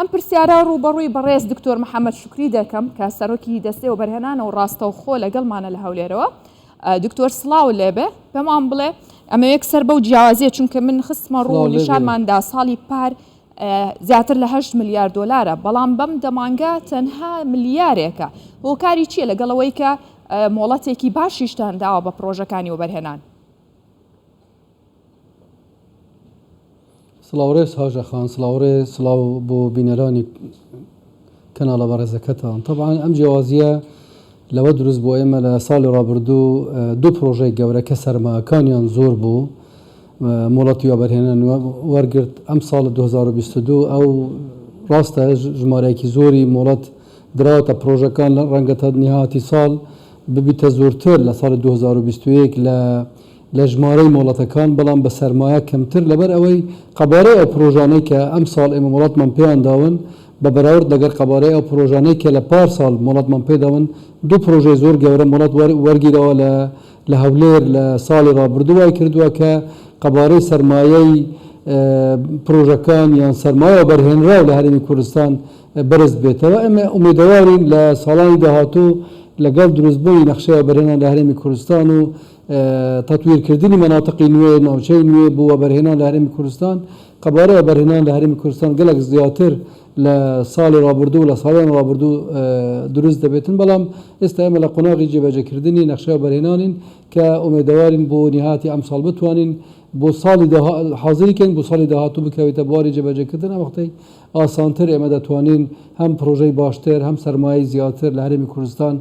ئەم پرسیارە ڕووبەڕووی بەڕێز دکتۆر محەمەد شوکری دەکەم کە سەرۆکی دەستەی وەبەرهێنانە و ڕاستەوخۆ لەگەڵمانە لە هەولێرەوە. دکتۆر سڵاو لێبێ پێمان بڵێ ئەمە یەکسەر بەو جیاوازیە چونکە من خستمە ڕوو نیشانماندا ساڵی پار زیاتر لە 8 ملیار دۆلارە بەڵام بەم دەمانگە تەنها ملیارێکە هۆکاری چییە لەگەڵەوەی کە مۆڵەتێکی باشیشتان داوە بە پرۆژەکانی وەبەرهێنان؟ سڵاو ڕێز هاژە خان سڵاو ڕێز سڵاو بۆ بینەرانی کەناڵە بەڕێزەکەتان تەبعەن ئەم جیاوازیە لەوە دروست بۆ ئێمە لە ساڵی ڕابردوو دوو پرۆژەی گەورە کە سەرماکانیان زۆر بوو مۆڵەتی وەبەرهێنان وەرگرت ئەم ساڵ 2022 ئەو ڕاستە ژمارەیەکی زۆری مۆڵەت دراوەتە پرۆژەکان لە ڕەنگە تا نهاتی ساڵ ببیتە زۆرتر لە ساڵی 2021 لە لە ژمارەی مۆڵەتەکان، بەڵام بە سەرمایە کەمتر، لەبەر ئەوەی قەبارەی ئەو پرۆژانەی کە ئەمساڵ ئێمە مۆڵەتمان پێیان داون بە بەراورد لەگەڵ قەبارەی ئەو پرۆژانەی کە لە پار ساڵ مۆڵەتمان پێداون، دوو پرۆژەی زۆر گەورە مۆڵەت وەرگیراوە لە لە هەولێر لە ساڵی ڕابردوو وای کردووە کە قەبارەی سەرمایەی پرۆژەکان یان سەرمایە وەبەرهێنراو لە هەرێمی کوردستان بەرز بێتەوە، ئێمە ئومێدەوارین لە ساڵانی داهاتوو لەگەڵ دروستبوونی نەخشەی وەبەرهێنان لە هەرێمی کوردستان و تەتویرکردنی مەناتقی نوێ، ناوچەی نوێ بۆ وەبەرهێنان لە هەرێمی کوردستان، قەبارەی وەبەرهێنان لە هەرێمی کوردستان گەلەک زیاتر لە ساڵی ڕابردوو و لە ساڵانی ڕابردوو دروست دەبێتن، بەڵام ئێستا ئێمە لە قۆناغی جێبەجێکردنی نەخشەی وەبەرهێنانین کە ئومێدەوارین بۆ نیهاتی ئەمساڵ بتوانین بۆ ساڵی حازری کەین بۆ ساڵی داهاتوو بکەوێتە بواری جێبەجێکردن، ئەم وەختەی ئاسانتر ئێمە دەتوانین هەم پڕۆژەی باشتر هەم سەرمایەی زیاتر لە هەرێمی کوردستان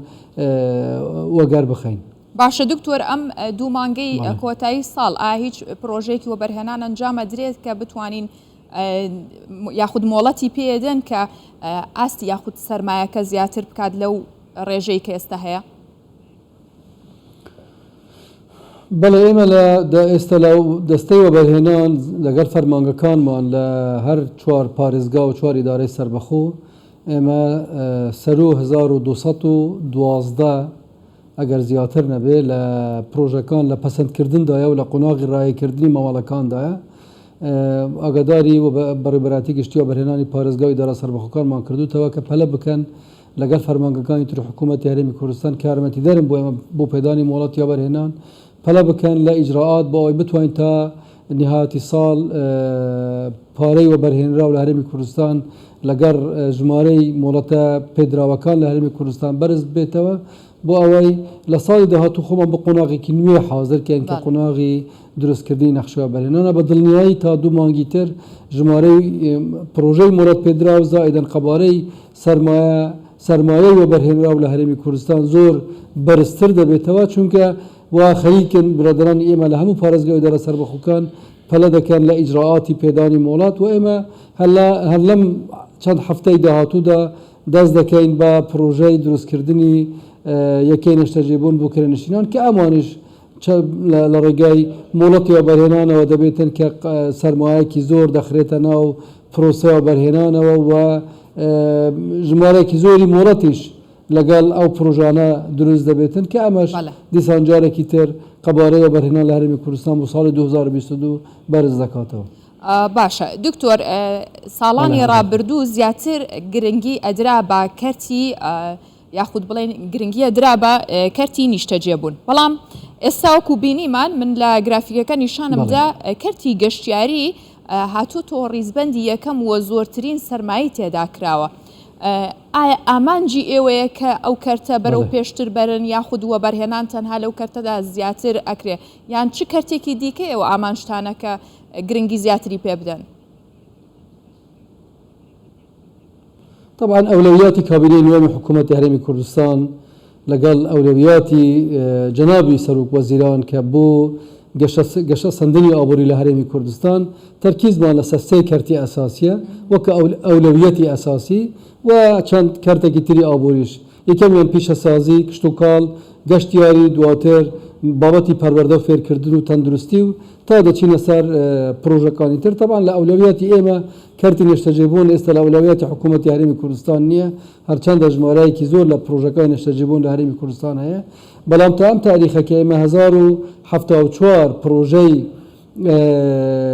وەگەر بخەین. باشە دکتۆر ئەم دوو مانگەی کۆتایی ساڵ ئایا هیچ پرۆژەیەکی وەبەرهێنان ئەنجام ئەدرێت کە بتوانین یاخود مۆڵەتی پێدەن کە ئاستی یاخود سەرمایەکە زیاتر بکات لەو ڕێژەی کە ئێستا هەیە؟ بەڵێ ئێمە لە ئێستا لە دەستەی وەبەرهێنان لەگەڵ فەرمانگەکانمان لە هەر چوار پارێزگا و چوار ئیدارەی سەربەخۆ ئێمە سەروو 1212 ئەگەر زیاتر نەبێ لە پرۆژەکان لە پەسەندکردندایە و لە قۆناغی ڕایەکردنی مامەڵەکاندایە. ئاگاداری و بەڕێوەبەرایەتی گشتی وەبەرهێنانی پارێزگا و ئیدارە سەربەخۆکانمان کردووتەوە کە پەلە بکەن لەگەڵ فەرمانگەکانی تری حکوومەتی هەرێمی کوردستان کە یارمەتیدەرن بۆ ئێمە بۆ پێدانی مۆڵەتی وەبەرهێنان پەلە بکەن لە ئیجرائات بۆ ئەوەی بتوانین تا نهایەتی ساڵ پارەی وەبەرهێنراو لە هەرێمی کوردستان لەگەڵ ژمارەی مۆڵەتە پێدراوەکان لە هەرێمی کوردستان بەرز ببێتەوە بۆ ئەوەی لە ساڵی داهاتوو خۆمان بۆ قۆناغێکی نوێ حازر کەین کە قۆناغی دروستکردنی نەخشەی وەبەرهێنانە. بە دڵنیایی تا دوو مانگی تر ژمارەی پڕۆژەی مۆڵەت پێدراو زائیدەن قەبارەی سەرمایە سەرمایەی وەبەرهێنراو لە هەرێمی کوردستان زۆر بەرزتر دەبێتەوە چونکە وا خەریکن برادەرانی ئێمە لە هەموو پارێزگا و ئیدارە سەربەخۆکان پەلە دەکەن لە ئیجرائاتی پێدانی مۆڵەت و ئێمە هەر لەم چەند هەفتەی داهاتوودا دەست دەکەین بە پڕۆژەی دروستکردنی یەکەی نیشتەجێبوون بۆ کرێنشینان کە ئەمانیش لە ڕێگای مۆڵەتی وەبەرهێنانەوە دەبێتن کە سەرمایەکی زۆر دەخرێتە ناو پرۆسەی وەبەرهێنانەوە و ژمارەیەکی زۆری مۆڵەتیش لەگەڵ ئەو پرۆژانە دروست دەبێتن کە ئەمەش دیسان جارێکی تر قەبارەی وەبەرهێنان لە هەرێمی کوردستان بۆ ساڵی 2022 بەرز دەکاتەوە. باشە دکتۆر ساڵانی ڕابردوو زیاتر گرنگی ئەدرا بە کەرتی یاخود بڵێن گرنگی ئەدرا بە کەرتی نیشتەجێبوون بەڵام ئێستا وەکو بینیمان من لە گرافیکەکە نیشانمدا کەرتی گەشتیاری هاتووتەوە ڕیزبەندی یەکەم و زۆرترین سەرمایەی تێدا کراوە. ئایا ئامانجی ئێوەیە کە ئەو کەرتە بەرەو پێشتر بەرن یاخود وەبەرهێنان تەنها لەو کەرتەدا زیاتر ئەکرێ یان چ کەرتێکی دیکە ئێوە ئامانجتانە کە گرنگی زیاتری پێ بدەن؟ تەبعەن ئەولەویاتی کابینەی نوێمی حکوومەتی هەرێمی کوردستان لەگەڵ ئەولەویاتی جەنابی سەرۆک وەزیران کە بۆ گەشەسەندنی ئابووری لە هەرێمی کوردستان تەرکیزمان لەسەر سێ کەرتی ئەساسیە وەکە ئەولەویەتی ئەساسی و چەند کەرتێکی تری ئابووریش یەکەمیان پیشەسازی، کشتوکاڵ، گەشتیاری، دواتر بابەتی پەروەردە و فێرکردن و تەندروستی و تا دەچینە سەر پرۆژەکانی تر تەبعەن لە ئەولەویاتی ئێمە کەرتی نیشتەجێبوون ئێستا لە ئەولەویاتی حکوومەتی هەرێمی کوردستان نییە هەرچەندە ژمارەیەکی زۆر لە پرۆژەکانی نیشتەجێبوون لە هەرێمی کوردستان هەیە بەڵام تا ئەم تاریخە کە ئێمە 1074 پرۆژەی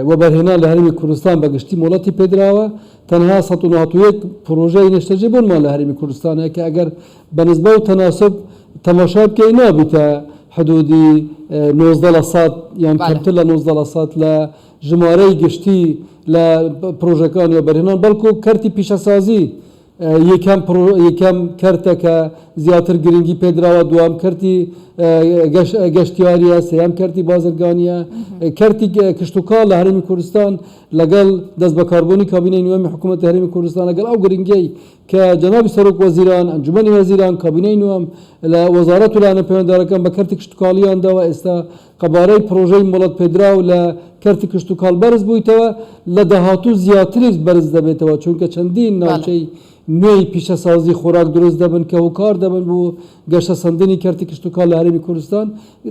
وەبەرهێنان لە هەرێمی کوردستان بە گشتی مۆڵەتی پێدراوە. تەنها 191 پرۆژەی نیشتەجێبوونمان لە هەرێمی کوردستان هەیە کە ئەگەر بە نسبە و تەناسب تەماشای بکەی نابیتە حدودی 19 لە سەد یان کەمتر لە 19 لە سەد لە ژمارەی گشتی لە پرۆژەکانی وەبەرهێنان، بەڵکو کەرتی پیشەسازی یەکەم یەکەم کەرتە کە زیاتر گرنگی پێدراوە، دووەم کەرتی گەشتیاریە، سێیەم کەرتی بازرگانیە، کەرتی کشتوکاڵ لە هەرێمی کوردستان لەگەڵ دەستبەکاربوونی کابینەی نوێمی حکوومەتی هەرێمی کوردستان لەگەڵ ئەو گرنگیەی کە جەنابی سەرۆک وەزیران، ئەنجومەنی وەزیران، کابینەی نوێم لە وەزارەت و لایەنە پەیوەنددارەکان بە کەرتی کشتوکاڵیان داوە، ئێستا قەبارەی پڕۆژەی مۆڵەتپێدراو لە کەرتی کشتوکاڵ بەرز بوویتەوە، لە داهاتوو زیاتریش بەرز دەبێتەوە، چونکە چەندین ناوچەی نوێی پیشەسازی خۆراک دروست دەبن کە هۆکار دەبن بۆ گەشەسەندنی کەرتی کشتوکاڵ لە هەرێمی کوردستان.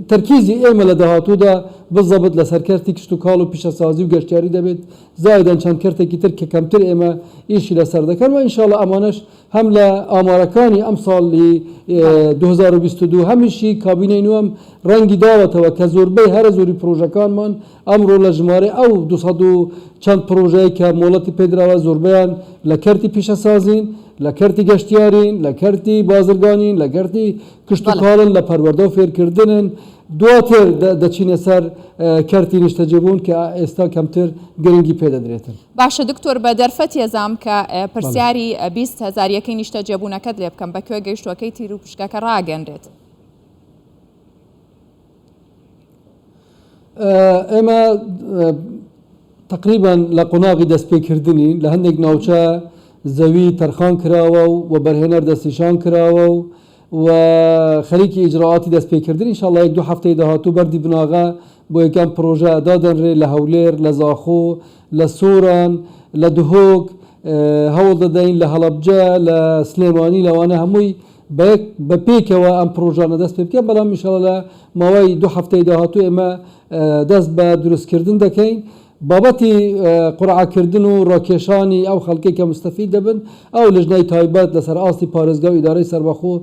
تەرکیزی ئێمە لە داهاتوودا بزەبت لەسەر کەرتی کشتوکاڵ و پیشەسازی و گەشتیاری دەبێت، زائیدەن چەند کەرتێکی تر کە کەمتر ئێمە ئیشی لەسەر دەکەن و ئینشاڵڵا ئەمانەش هەم لە ئامارەکانی ئەمساڵی 2022 هەمیشی کابینەی نوێم ڕەنگی داوەتەوە کە زۆربەی هەرە زۆری پرۆژەکانمان ئەمڕۆ لە ژمارەی ئەو 200 و چەند پرۆژەیە کە مۆڵەتی پێدراوە زۆربەیان لە کەرتی پیشەسازین، لە کەرتی گەشتیارین، لە کەرتی بازرگانین، لە کەرتی کشتوکاڵن، لە پەروەردە و فێرکردنن. دواتر دەچینە سەر کەرتی نیشتەجێبوون کە ئێستا کەمتر گرنگی پێدەدرێتن. باشە دکتۆر بە دەرفەت یەزام کە پرسیاری 20 هەزار یەکەی نیشتەجێبوونەکەت لێ بکەم بە کوێ گەیشتووە کەی تیروپشکەکە ڕاگەنرێت؟ ئێمە تقریبا لە قۆناغی دەستپێکردنین، لە هەندێک ناوچە زەوی تەرخان کراوە و وەبەرهێنەر دەستنیشان کراوە و و خەریکی ئیجرائاتی دەستپێکردن ان شاءاللە یەک دوو هەفتەی داهاتوو بەردی بناغە بۆ یەکەم پڕۆژە دادەنرێ لە هەولێر، لە زاخۆ، لە سۆران، لە دهۆک، هەوڵ دەدەین لە هەڵەبجە، لە سلێمانی لەوانە هەمووی بە یەک بە پێکەوە ئەم پڕۆژانە دەست پێ بکەن، بەڵام ان شاءاللە لە ماوەی دوو هەفتەی داهاتوو ئێمە دەست بە دروستکردن دەکەین. بابەتی قورعەکردن و ڕاکێشانی ئەو خەڵکەی کە موستەفید دەبن، ئەو لجنەی تایبەت لەسەر ئاستی پارێزگا و ئیدارەی سەربەخۆ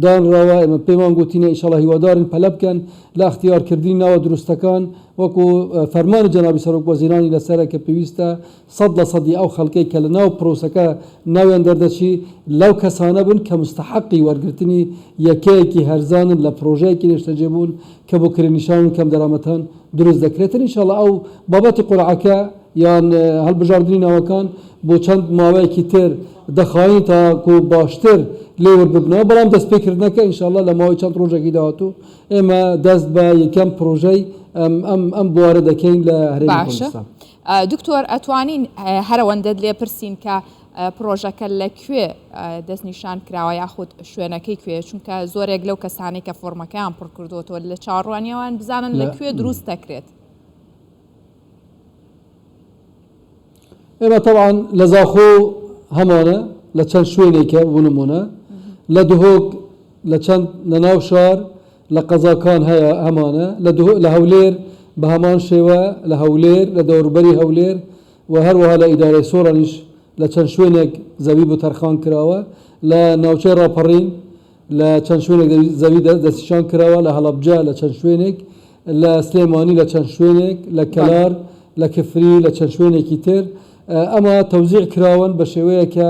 دانراوە، ئێمە پێمان گوتینە ئیشەڵا هیوادارین پەلە بکەن لە ئەختیارکردنی ناوە دروستەکان، وەکو فەرمانی جەنابی سەرۆک وەزیرانی لەسەرە کە پێویستە سەد لە سەدی ئەو خەڵکەی کە لەناو پرۆسەکە ناویان دەردەچی لەو کەسانە بن کە موستەحەقی وەرگرتنی یەکەیەکی هەرزانن لە پرۆژەیەکی نێشتەجێبوون کە بۆ کرێنیشان و کەمدەرامەتان دروست دەکرێتن ان شاءاللە ئەو بابەتی قورعەکە یان هەڵبژاردنی ناوەکان بۆ چەند ماوەیەکی تر دەخایین تاکو باشتر لێ ورد ببنەوە بەڵام دەستپێکردنەکە ان شاءاللە لە ماوەی چەند ڕۆژێکی داهاتوو ئێمە دەست بە یەکەم پرۆژەی ئەم ئەم ئەم بوارە دەکەین لە هەرێمی باشە کوردستان. دکتۆر ئەتوانین هەرەوەندەت لێ پرسین کە پڕۆژەکە لە کوێ دەستنیشان کراوە یاخود شوێنەکەی کوێ چونکە زۆرێک لەو کەسانەی کە فۆرمەکەیان پڕ کردووەتەوە لە چاوەڕوانیەوان بزانن لە کوێ دروست دەکرێت. ئێمە تەبعەن لە زاخۆ هەمانە لە چەند شوێنێکە بۆ نمونە لە دهۆک لە چەند لە ناو شار لە قەزاکان هەیە هەمانە لە لە هەولێر بە هەمان شێوە لە هەولێر لە دەوروبەری هەولێر و هەروەها لە ئیدارەی سۆرانیش لە چەند شوێنێک زەوی بۆ تەرخان کراوە، لە ناوچەی ڕاپەڕین لە چەند شوێنێک زەوی دەستنیشان کراوە، لە هەڵەبجە لە چەند شوێنێک، لە سلێمانی لە چەند شوێنێک، لە کەلار، لە کفری، لە چەند شوێنێکی تر ئەمە تەوزیع کراون بە شێوەیەک کە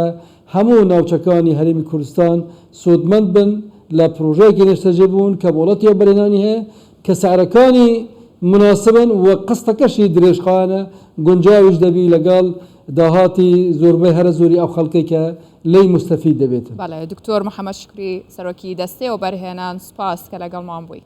هەموو ناوچەکانی هەرێمی کوردستان سوودمەند بن لە پڕۆژەیەکی نیشتەجێبوون کە مۆڵەتی وەبەرهێنانی هەیە کە سعرەکانی مناسبن و قستەکەشی درێژخایەنە گونجاویش دەبی لەگەڵ داهاتی زۆربەی هەرە زۆری ئەو خەڵکەی کە لێی موستەفید دەبێتن. بەڵێ دکتۆر محەمەد شوکری سەرۆکی دەستەی وەبەرهێنان سوپاس کە لەگەڵمان بووی.